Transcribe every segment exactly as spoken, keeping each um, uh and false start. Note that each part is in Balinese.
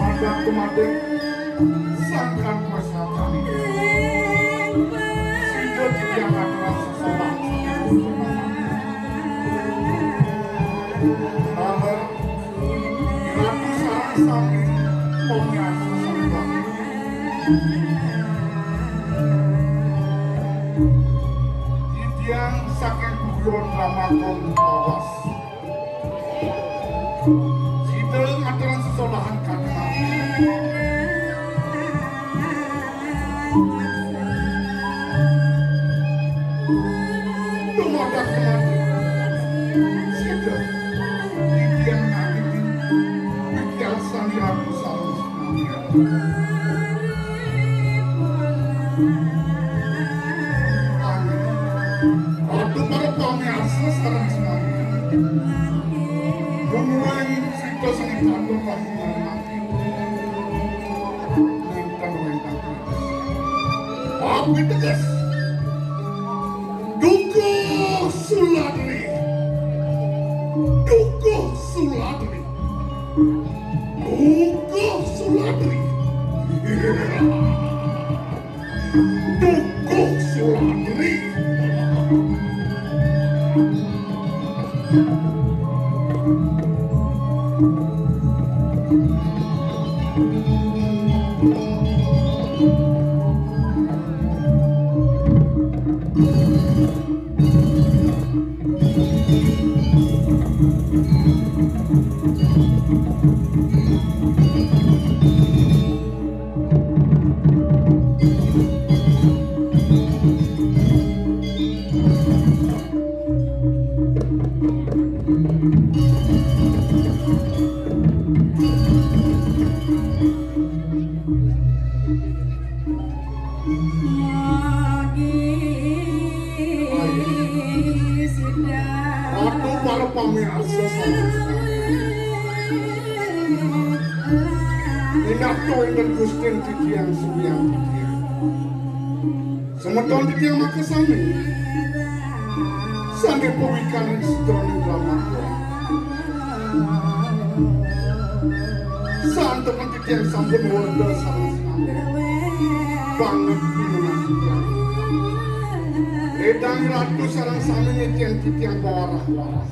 Madan kematian sangkan masyarakat. Sida tidak akan rasa salah. Ratu sareng sami pamiarsa sareng sami. Titiang saking guyon Ramakon lawas. Sida ngaturang sesolahan kalimat. Dumadak kematian. Sida titiang nanging pikiasan Ratu sareng sami. Ratu para pamiarsa sareng sami. Mungguing sida seni kantor panjenengan. Wénten, wénten. Piteges. Dukuh Suladri. Dukuh Suladri. Dukuh Suladri. Dukuh Suladri. Ratu para pamiarsa sareng sami. Inggih wénten Gusti titiang sumiyang titiang. Semeton titiang makasami. Sané pawikan ring setroning drama. Santukan titiang sampun warda sareng sami. Banget pinunasihan. Édang Ratu sareng sami nyicén titiang pawarah-warah.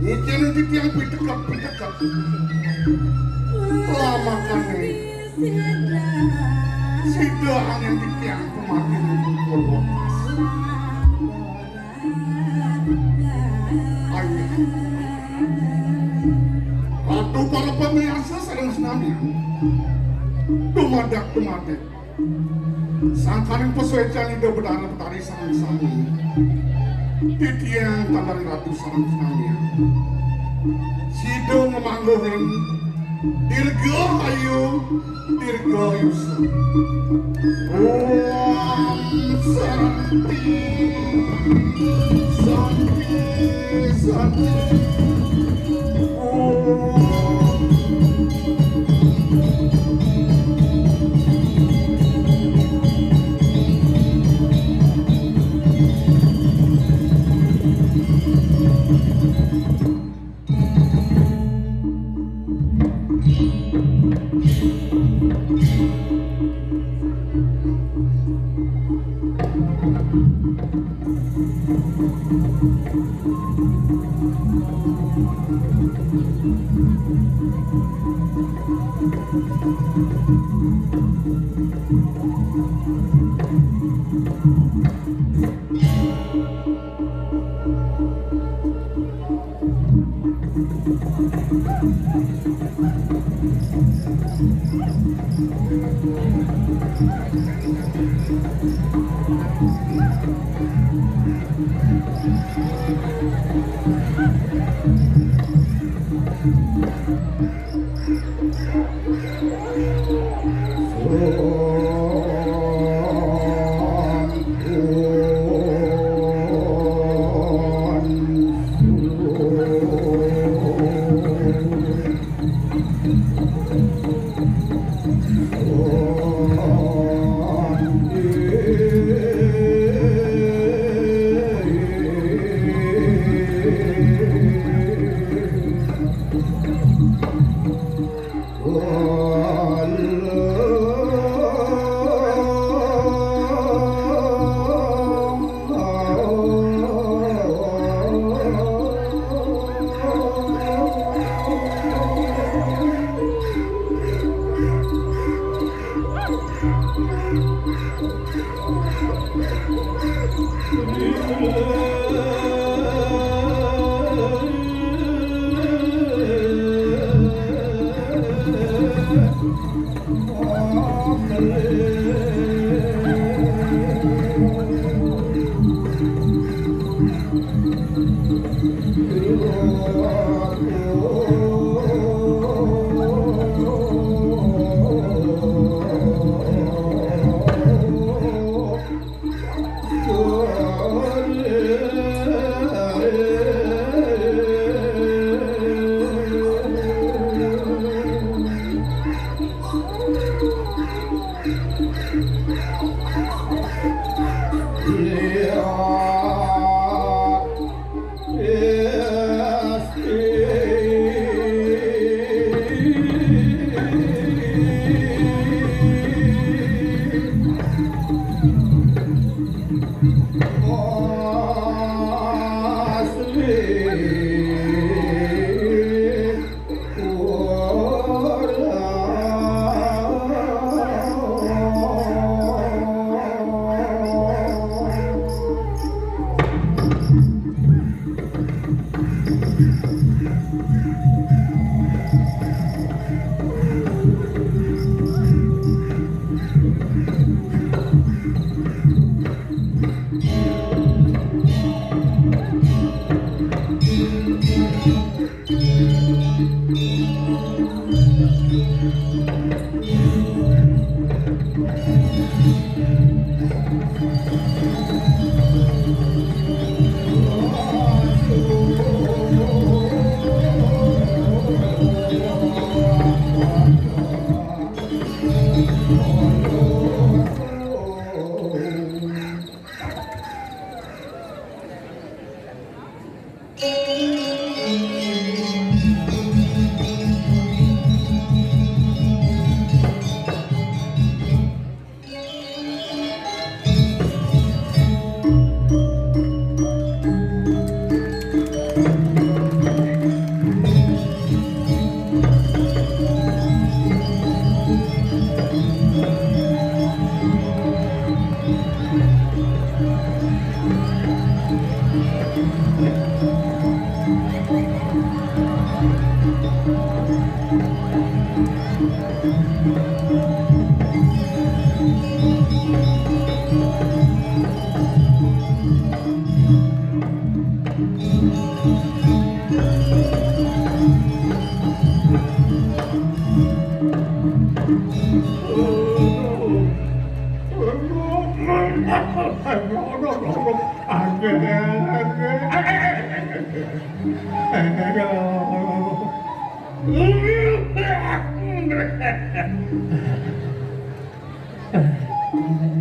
Nyicén titiang pitekep-pitekep. Lamakané sida angin titiang kumatin purwakas. Ayo. Ratu para pamiarsa sareng sami. Dumadak, dumadak. Sangkaning pasuécan Ida Betara Betari sareng sami. Titiang Tandari Ratu sareng sami. Sida ngamangguhin Dirgahayu, Dirgayusa. Om Santi, Santi, Santi. Om.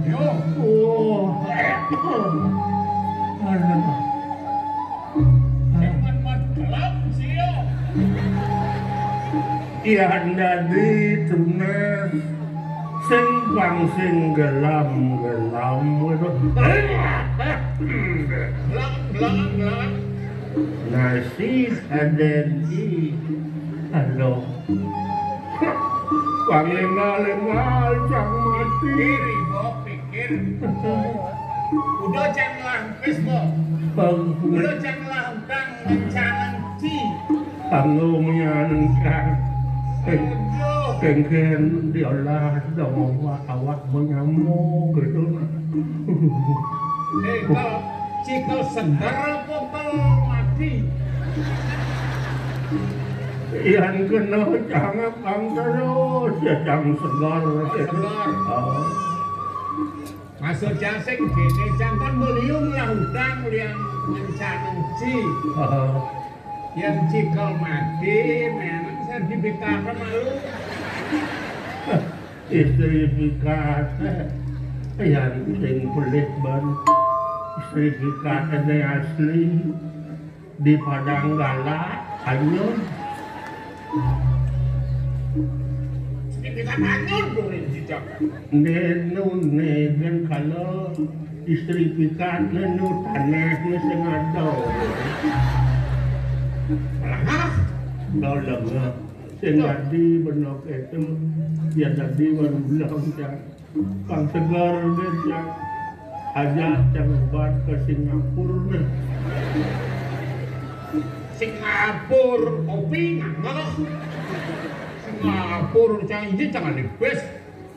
Yo. Oh. Aduh. Jangan magelang, Sil. Ya, dadi tunas sing pang sing gelam-gelam ngono. Gelang, gelang, gelang. Nasib aden di. Aduh. Pangengal-engal cang mati. Pikir, Ibu, pikir. Udah cang lah, wis, Bu. Bang. Udah cang lah, utang, mencangan, ci. Tanggung nyancang. Aduh. Kengken diolah dong awak, awak menyambung gitu. Eh, kalau cikel seger apa kalau mati? Yang kena cangap kang terus, ya cang segar. Segar. Oh. Maksud cang sing gini, cang kan beliung lah utang liang mencanci. Oh. Yang cikel mati, memang sertifikat malu. Istri pikat, eh, yang sing pelit ban. Istri pikat ini asli di Padang Gala, Anyun. Istri pikat Anyun tuh, nih, cicak. Nenu, negen kalau istri pikat, nenu tanah, ne sing ada. Lah, kalau lengah. Sing dadi benok itu, ya dadi baru bilang, cang. Kang segar deh, cang. Aja cang obat ke Singapura nih. Singapura, kopi nganggo. Singapura, cang, ini jangan dibes.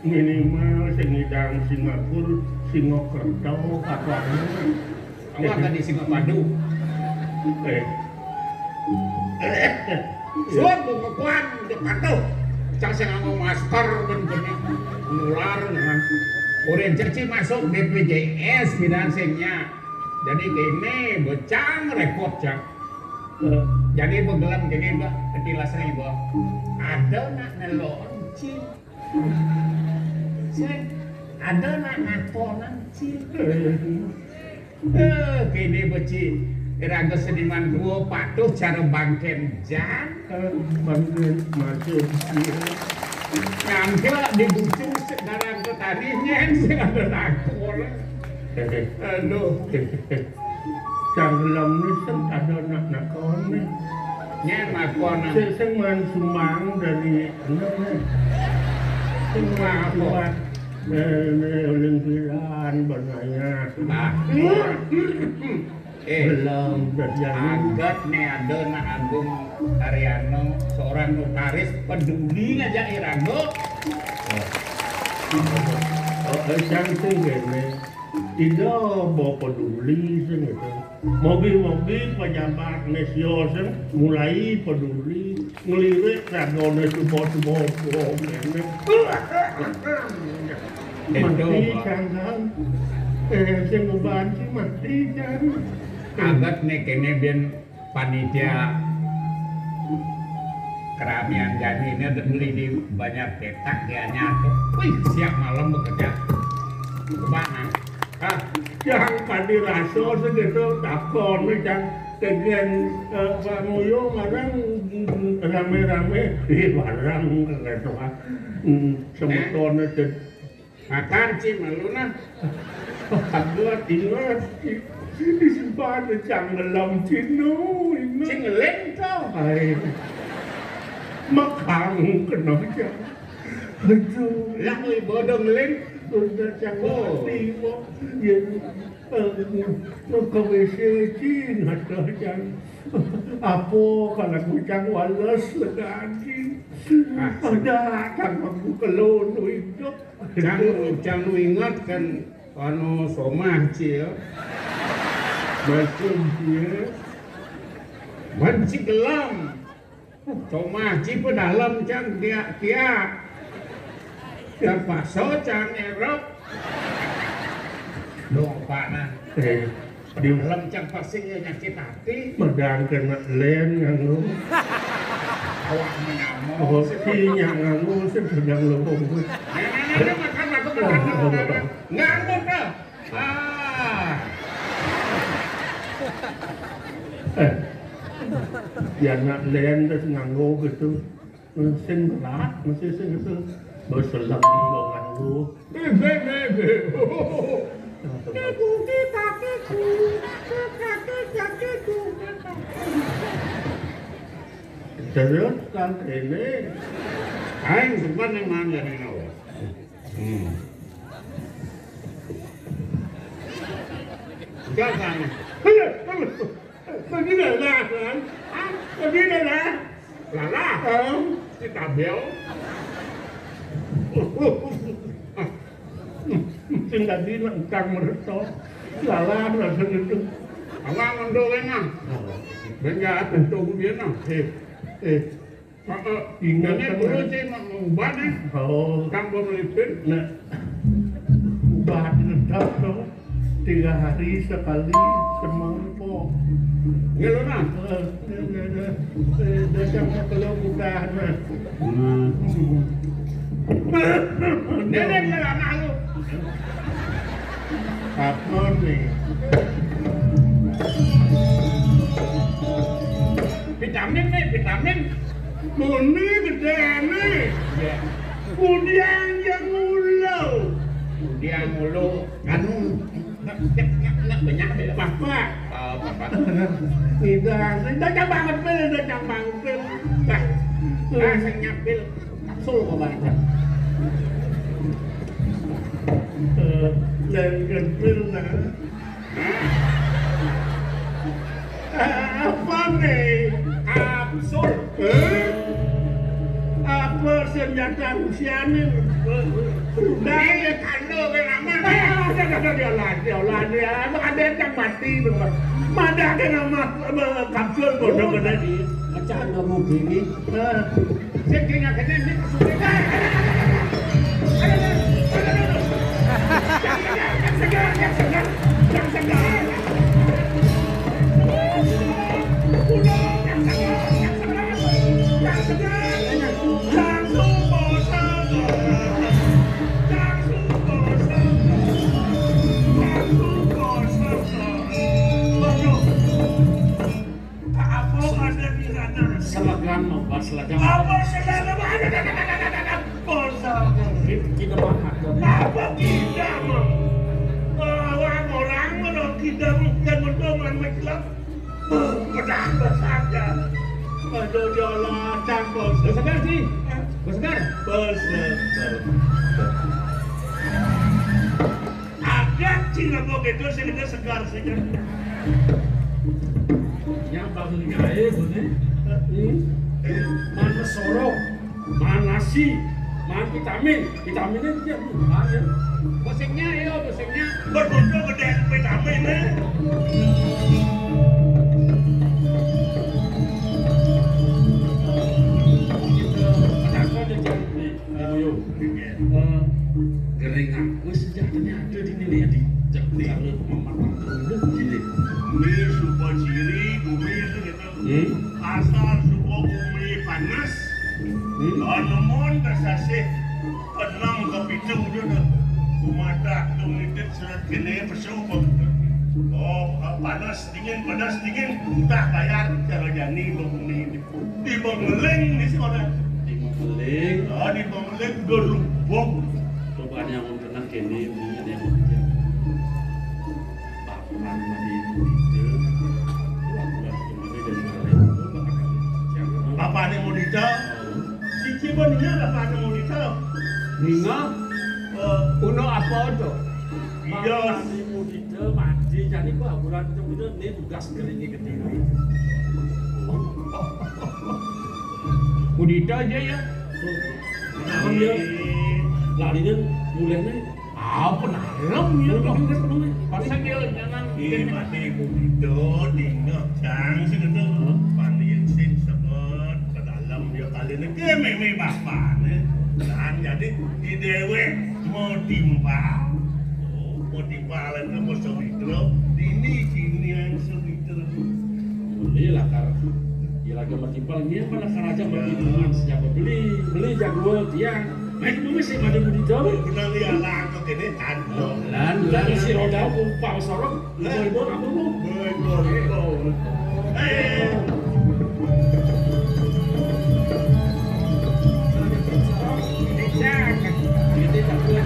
Minimal sing ngidang Singapura, Singokerto, apa anu. Awak kan di Singapadu. Eh. Suap bukuan udah patuh. Cang sing nganggo masker, ben-ben nular, kan. Urin ceci masuk B P J S bidang singnya. Jadi kene becang repot, cang. Eh. Jadi begelam kene, Mbak, ketilas ribu. Ada nak nelon, ci. Sing ada nak nakonan, ci. Eh, kene beci. Iraga seniman tua patuh cara bangken jan. Eh, bangken masuk, iya. Nyangka di bucung sekarang ke tadi nyen sing ada nakon. Eh, eh. Aduh. Eh, eh. Cang lem ni sing ada nak nakon ni. Nyen nakon. Sing, sing man sumbang dari anu ni. Sing man sumbang. Eh, ni uling piran benaya. Nah. Eh, belum terjadi. Agat ni ada nak Agung Ariano, seorang notaris peduli ngajak irago. Oh, eh, cang sing kene. Ida ba peduli sing itu. Mogi-mogi pejabat nesio sing mulai peduli, ngelirik ragone subo-subo, subo ngene. Mati canggang. Eh, sing uban sing mati cang. Agat nih kene ben panitia keramian jani ini udah beli di banyak petak dianya tuh. Wih, siang malam bekerja. Kemana? Ah, yang tadi raso segitu takon, cang, kegen, eh, Pak Muyo barang rame-rame, ih, barang gitu kan. Hmm, semeton aja. Makan, ci, malu nah. Aduh, ingat, ci. Disimpan cang ngelem, ci, no, ingat. Ci ngelem to. Hai. Makang kena cang. Aduh. Lah, oi, bodong ngelem. Udah cang mati, kok. Ya, eh, no ke W C, ci, ngadah cang. Apa kalau cang wales lega, ci. Ah. Ada cang aku kelon hidup. Cang, cang nu ingat kan, anu, somah, ci, ya. Macam, ci, ya. Banci gelam. Somah, ci, pe dalam, cang, kia, kia. Terpaksa, cang, erok. Dong, Pak, nah. Eh. Di dalam cang pasing ya nyakit hati. Medang kena len nganggo. Awak menyamong. Oh, si nyak nganggo, si sedang lobong. Nenek, nenek, makan, makan, makan, makan, makan. Nganggo dah. Ah. Eh. Ya nak len terus nganggo gitu. Sing berat, mesti sing itu. Bau selek, bau nganggo. Bebe, bebe. Kakiku, kakiku, kakiku, kakiku. Terus kan ini, aing sempat yang mana nih, no? Hmm. Enggak kan? Ayo, ayo. Tadi dah lah, kan? Ah, tadi dah lah. Lah lah. Hah? Si Tabel. Sing tadi nak utang mereto. Lah lah, rasanya itu. Awak ngondo kena. Benda tentu dia nah. Eh, eh. Heeh. Ingat ini kan, dulu sih mau ubah nih. Oh. Kampung Lipin. Nah. Ubah tetap dong. Tiga hari sekali semangkok. Nggak lo nah. Eh, eh, eh, eh, datang ke lo bukan. Hmm. Nenek nggak lama lu. Apa nih? Vitamin nih, vitamin. Buni gedene. Iya. Kudiang yang ngulu. Kudiang ngulu. Anu, nak, nak, nak, nak banyak ada apa? Oh, apa? Tidak, tidak banget, Pil, tidak banget, Pil. Nah, nah, saya nyapil. Kapsul kok banyak. Eh, dan kecil, nah. Apa nih? Kapsul. Eh? Apa senjata Rusia nih? Udah. Ini kandel ke nama nih. Ah, udah, udah, udah, diolah, diolah, dia. Emang ada yang mati, bener. Mana ada nama, eh, kapsul bodoh bener. Macam nggak mau gini. Eh. Sing kene-kene ning. Apa ada di sana? Selegan, Mbah, selegan. Apa selegan? Apa selegan? Kita, kita makan. Apa kita, Mbah? Orang, orang, orang kita bukan mendoman, menjelang. Pedah saja. Aduh, ya Allah, cangkol. Bos Segar, Ji. Hah? Bos Segar. Bos Segar. Ada Cina kok gitu, sing segar, sing. Ya, bagus, ya, eh, boleh. Hmm. Mana sorok, mana nasi, mana vitamin. Vitaminnya dia, hmm, banyak. Pusingnya, iya, pusingnya. Beruntung gede vitamin, eh. Ada apa dia cari? Ayo, eh, geringan. Wis, senjatane ada di nini ya, di cek nih. Kalau memakan dulu gini. Bumi suka ciri, bumi itu gitu. Hmm? Asal suka bumi panas. Hmm? Kalau nemuan kesasih, enam ke pitu dia dah. Kumata, tumitit, surat kene, pesu, begitu. Oh, panas, dingin, panas, dingin. Entah bayar, cara jani, bumi ini. Di Bangling ni sekolah. Di Bangling. Ah, di Bangling gerubuk. Coba ada yang mau tenang kene, ini ada yang mau kerja. Bapak mandi itu. Bapak ni mau dita. Siji beninya bapak ni mau dita. Ninga. Eh. Uno apa tu? Iya. Bapak ni mau dita, mandi, jadi gua bulan tu kita ni tugas keringi kediri. Budita aja ya. Nah, dia larinya mulainya apa, nalem ya. Pasal dia jangan. Ih, mati budita, dingeh cang sih gitu. Hah? Pandian sin sebut ke dalam dia kali ni ke meme bapak ni. Dan jadi di dewek mau timpal. Oh, mau timpal itu mau sewitro. Dini kini yang sewitro. Beli lakar. Ya lagi sama timpal ini apa lakar aja sama timpal. Siapa beli? Beli jagoan tiang. Baik, mau sih pada beli jauh. Benar ya lah, kok ini tanduk. Lan, lan si roda umpah sorok. Lah. Ibu-ibu apa lu? Ibu-ibu. Eh. Ini siapa? Ini jagoan.